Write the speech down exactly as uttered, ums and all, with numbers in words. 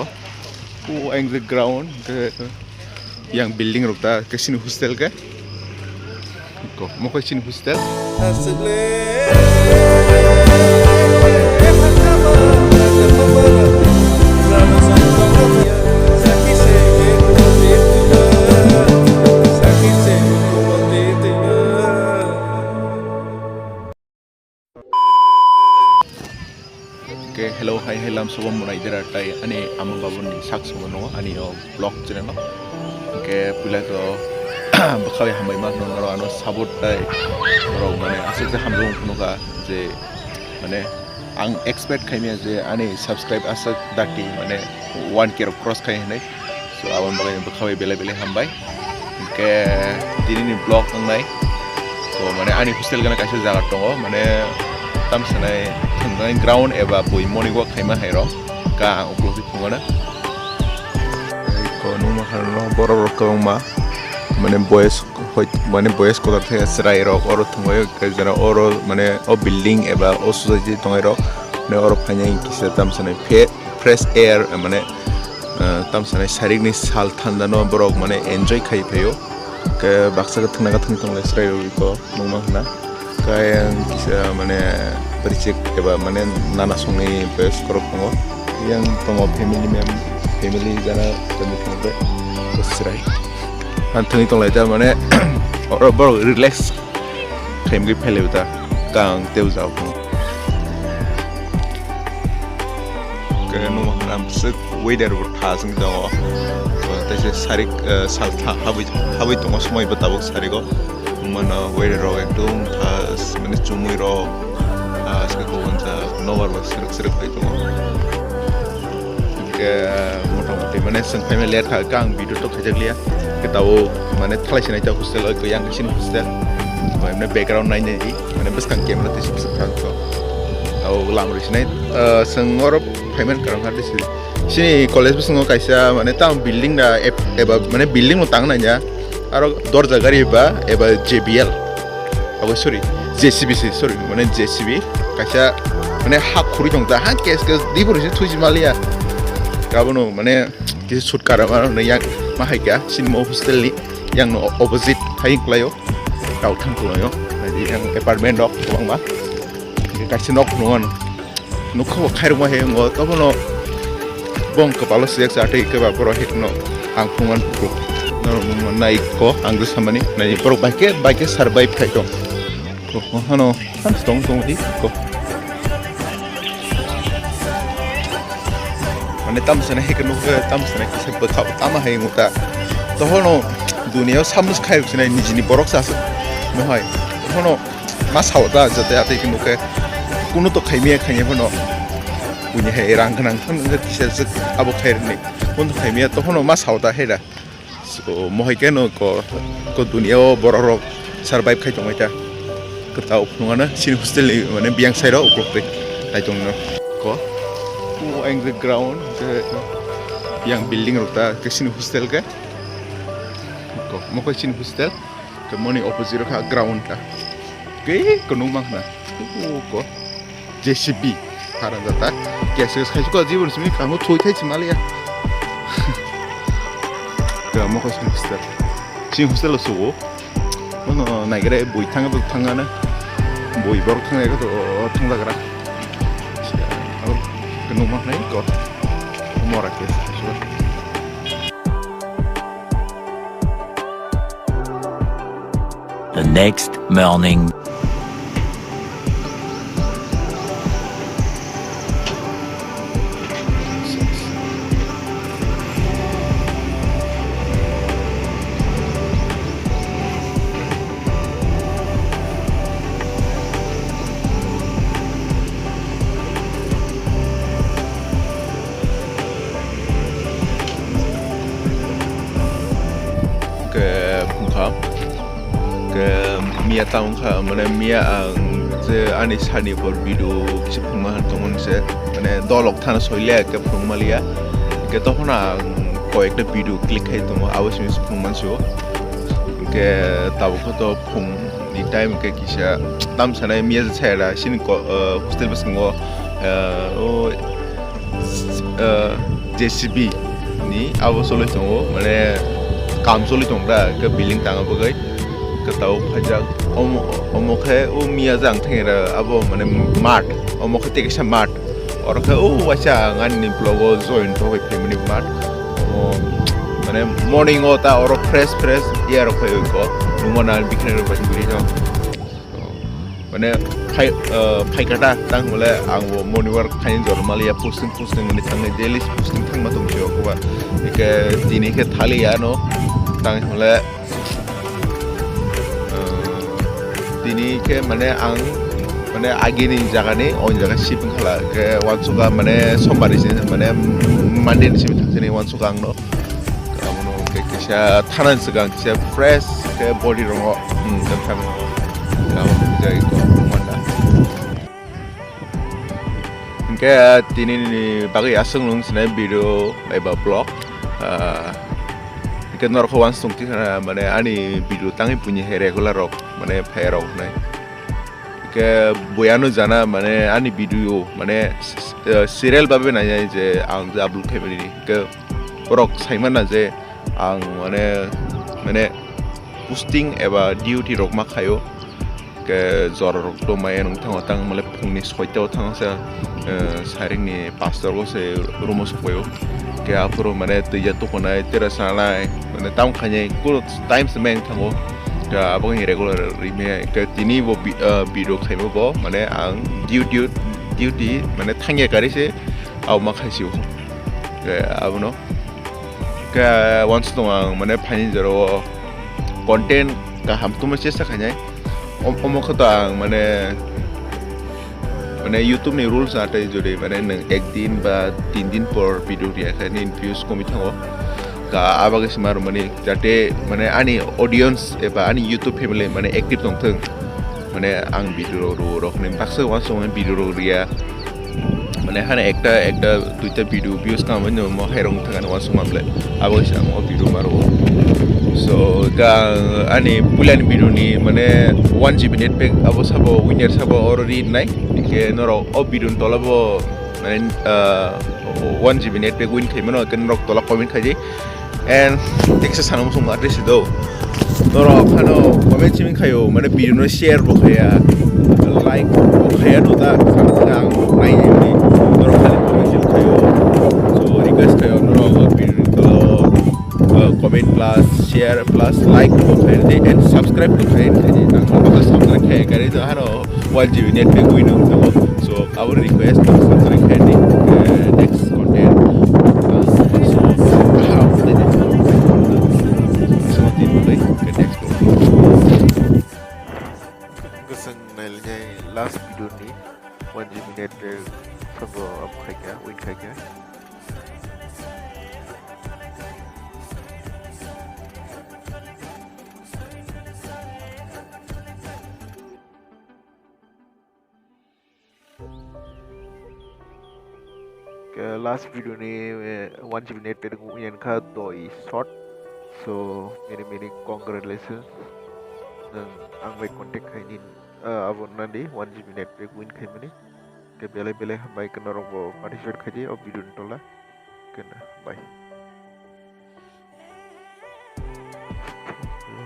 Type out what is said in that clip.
O ang je ground ke yang building rok ta ke sini hostel ke. Ko mo ko sini hostel. Ke hello, hai, hai, lam sobo munai dera tai ani ama babu ni sak sobo no ani o vlog channel no. Ke pula ko bwkhao hambai ma no no ano support tai ro mane asuk je hamjung phunu ka je mane ang expect khaimya je ani subscribe asuk dati mane one K rok cross khai hinai. So aboni bagwi bwkha bai belai belai hambai. Hwnkhe tini ni vlog wngnai. So mane ani hostel gana kaisa jaga tongo, mane tamsanai thangjanai ground eba bui moni walk khaima hai rok. Ka ang ukulok phungana. Ko numa khano borok rok kwbangma mane boys hoi mane boys kotor thaya chwrai rok oro thungwi kaisa oro mane o building eba o society tongnai rok mane oro phainai kisa tamsanai phe fresh air, mane, eh, tamsanai sarikni sal thandano borok, mane, enjoy khai phaio. Ke baksa khe thwngna khe thwngwi tonglai chwrai rwgwi ko nukma hwna. Khe ayang kisa, mane, bwrwichwk eba, mane, nana songni boyos korok tongo. Yang tongo family mem-, family jana tongwi tongo bai chwrai. Ang thwngwi tonglai ta, mane, oro borok relax khaimgwi phailaibo ta kang tei jao phano. Ke numa hwnam swk weather bo tha swng tongo. Tei se sarik, eh, sal tha habwi, habwi tongo, somoi bo tabuk sarigo. Mano weather rok ekdom tha, mane chumui rok, ah, se kobon sa nobar bo srwk srwk khai tongo. Ke motamoti mane swng phaima ler kha, khe ang video to khaijakliya. Khe tao mane thalai sinai ta hostel, oi yang sini hostel. Oi mane background nai nai di, mane bwskang camera tisi bwswk thang so. Tao lam rwi sinai, eh, swng oro phaima karang kha tisi. Sini college bwskango kaisa mane tang building da ep-, eba mane building no tang nai ya. Aro dorja gari ba eba J B L. Abo sorry, J C B se, sorry, mane J C B. Kaisa mane ha khuri tong ta, ha kes kes di boro se thuji maliya. Abono mane kisa sutkara ma no yang ma hai kya, sini mo hostel ni yang no opposite hai klayo. Tao thang klayo. Yang apartment rok kwbangma. Kaisa nok phunukgo ano. Nukha bo khairokma he wngo, tobono bong kwpalo sijak cha tei keba borok hekno ang phunukmani phuru. Norok nukma nai ko ang je samani nai borok bai khe, bai khe survive khai tong. Ko hano tong tong di ko. Mane tamsana hekhe nukhe tamsana kisa bwkha tama hai wngo ta. Tohono duniya o samus khairok sinai nijini borok chasuk mohai. Tohono ma sao ta joto atwi khe nukhe kunu to khaimya khaimya phano buini hai rang gwnang phano kisa jwk abo khairokni phano khaimya tophano ma sao ta hai da. So mohai khe no ko ko duniya o borok rok survive khai tongwi ta. Kwtal phunukano sini hostel ni mane biyang sai rok uklok twi nai tongno ko. O ang je ground je yang building rok ta ke sini hostel ke. Ko mokoi sini hostel. Ke moni opposite kha ground ta. Ke ko nung mang na. Ko J C B. Hara jata. Ke se khai ko jibon simi kamu thoi thai chimaliya. Ke mokoi sini hostel. Sini hostel lo sugo. Bono naigere bui thang thang na. Bui bor thang ko thang jagra. Ke nung mang nai ko. Mora ke. The next morning. Ke phungkha. Ke miya ta wngkha, mane miya ang je ani sani por video kisi phungma han tongmani se, mane dolok thana soile ke phungma liya. Ke tokhon ang koyekta video click khai tongo, abo simi phungman sio. Ke tabuk to phung ni time ke kisa tam sanai miya je chayra sini ko, eh, hostel bwskango, eh, o, eh, J C B ni abo choli tongo, mane kam choli tong da, ke building tanga bagwi ke tao phaijak. Omo, omo khe o miya jang thengera abo mane mat, omo khe tekisa mat. Oro khe o waisa ang ani vlog o join to bai phaimani mat. Omo mane morning o ta oro fresh fresh air rok phai ko, nungma na bikhnai rok bai twi no. Mane phai, ah, phaikata tang hole ang bo morning walk khaini jor maliya, posting posting ni thangni daily posting thangma tong sio kuba. Ike tini ke thali ano tang hole, ah, tini ke mane ang mane agini jaga ni on jaga sip khala ke wansuka mane sombar ni sini mane Monday ni simi thang sini wansuka ang no. Abono ke kisa thanan swkang kisa fresh ke body rongo, hmm, tang tang. Abono kisa iko manda. Hingke, ah, tini ni bagwi aswk nung sinai video eba vlog. Ah, hingke norok kho wansong tikha mane ani video tangwi puini hai regular rok mane phai rok nai. Hingke boyano jana mane ani video mane s-, s-, eh, serial babe nai je ang je upload khaimani. Hingke borok saimana je ang mane, mane posting eba duty rok ma khaio. Ke jora rok to maya nung thango tang male phungni soita o thango sa, eh, sairing ni pastor o se room o sokpaio. Ke aphuru mane twi ya tukunai tera sanai mane tam khainai kuro time se meng thango. Ke abo ni regular rime ke tini bo bi-, eh, video khaimo bo mane ang duty, duty mane thangya kari se abo ma khaisio. Ke abono. Ke wansukno ang mane phaini jora o content kaham tuma chesta khainai. Om-, omo khe to ang mane, mane YouTube ni rules atwi jodi mane nwng ek din ba tin din por video riya khe nini views komi thango. Ka abagwi se ma rwmani jate mane ani audience eba ani YouTube family mane active tongthwng. Mane ang video rok rw rok ni baksa wansukmani video rok riya. Mane hane ekta, ekta, duita video views kama no mo hai rong thangani wansukma ble. Abo se ang o video maro. So, ka ani puilani video ni mane one G B net pack abo sabo winner sabo oro ri nai. Ke norok o video ni tola bo mane, ah, one G B net pack win khaimano ke norok tola comment khaidi. And teksa sana muchung ma twi si do. Norok phano comment simi khayo, mane video no share bo khaya, like bo khaya no ta, sana ta ang nai ni ni. Norok khali comment simi khayo. So request khayo, norok video ni tolo, uh, comment plus share plus like bo khaya di and subscribe bo khaya di. Ang bo subscribe khaya kari to hano. One G B net pack win wng tongo. So, our request, subscribe khaidi, eh, next content. So, kaham khaidi. So, tin bolai, ke next content. Kwchwng nailainai last video ni one G B net pack sobo up khaikha, win khaikha. Ke last video ni, eh, one G B net pack wng yan kha doi shot. So, many, many congratulations. Nwng ang bai contact khai di, eh, abo nadi one G B net pack win khai mani. Ke belai belai hambai ke norok bo participate khai di o video ni tola. Ke na, bye.